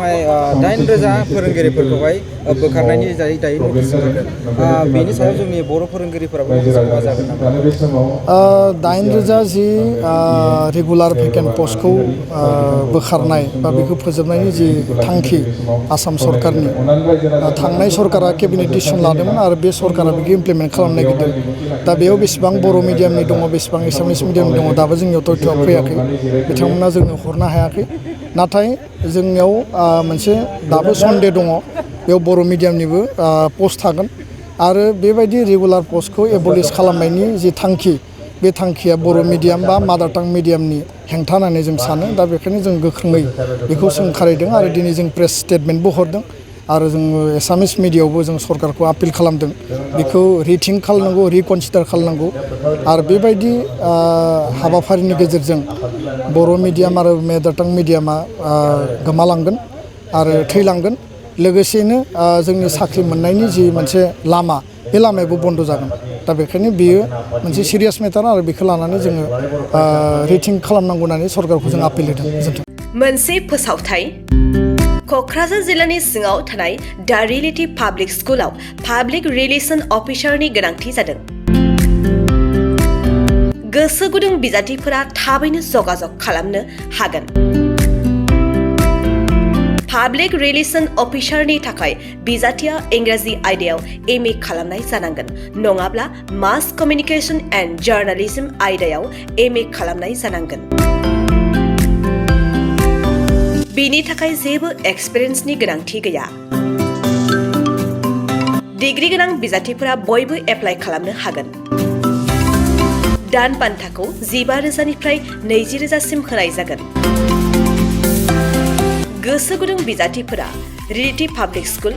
समावहाय 8,000 फोरोंगिरिफोरखौहाय बोखारनायनि दायो नटिस होदों बेनि सायाव जोंनि बर' फोरोंगिरिफोराबो खहा जागोन नामा 8,000 जि रेगुलार भेकेन्ट पस्टखौ बोखारनाय बा बेखौ फोजोबनायनि जि थांखि आसाम सरकारनि थांनाय सरकारा केबिनेट डिसिसन लादोंमोन आरो बे सरकारा बेखौ इमप्लिमेन्ट खालामनो नागिरदों दा बेयाव बेसेबां बर' मिडियामनि दङ बेसेबां एसामिस मिडियामनि दङ दाबो जोंनियाव तथ्यआ फैयाखै बिथांमोना जोंनो हरनो हायाखै नाथाय जोंनियाव मोनसे दाबो सन्देह दङ बेयाव बर' मिडियामनिबो पस्ट थागोन आरो बेबायदि रेगुलार पस्टखौ एबलिश खालामनायनि जि थांखि बे थांखिया बर' मिडियाम बा मादार टां मिडियामनि हेंथा होननानै जों सानो दा बेखायनो जों गोख्रोङै बेखौ सोंखारिदों आरो दिनै जों प्रेस स्टेटमेन्टबो हरदों आरो जों एसामिस मिडियायावबो जों सरकारखौ आपिल खालामदों बेखौ रिथिंक खालामनांगौ रिकनसिडार खालामनांगौ आरो बेबायदि हाबाफारिनि गेजेरजों बर' मिडियाम आरो मादार टां मिडियामा गोमालांगोन आरो थैलांगोन लोगोसेनो जोंनि साख्रि मोननायनि जि मोनसे लामा बे लामायाबो बन्द जागोन दा बेखायनो बेयो मोनसे सिरियास मेटार आरो बेखौ लानानै जोङो रिथिंक खालामनांगौ होननानै सरकारखौ जों आपिल होदों गोजोन्थों मोनसे फोसावथाय क'क्राझार जिल्लानि सिङाव थानाय दा रियेलिटी पाब्लिक स्कुलाव पाब्लिक रिलेसन अफिसारनि गोनांथि जादों गोसो गुदुं बिजाथिफोरा थाबैनो जगाजग खालामनो हागोन पाब्लिक रिलेसन अफिसारनि थाखाय बिजाथिया इंराजि आयदायाव एमए खालामनाय जानांगोन नङाब्ला मास कमिउनिकेशन एन्ड जार्नालिज्म आयदायाव एमए खालामनाय जानांगोन बेनि थाखाय जेबो एक्सपिरियेन्सनि गोनांथि गैया डिग्री गोनां बिजाथिफोरा बयबो एप्लाइ खालामनो हागोन दान बान्थाखौ 15,000निफ्राय 20,000सिम होनाय जागोन गोसो गुदुं बिजाथिफोरा रियेलिटी पाब्लिक स्कुल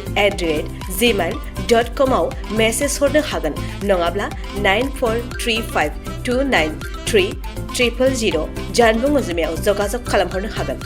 @gmail.com आव मेसेज हरनो हागोन नङाब्ला 9435293000 जानबुं अनजिमायाव जगाजग खालामहरनो हागोन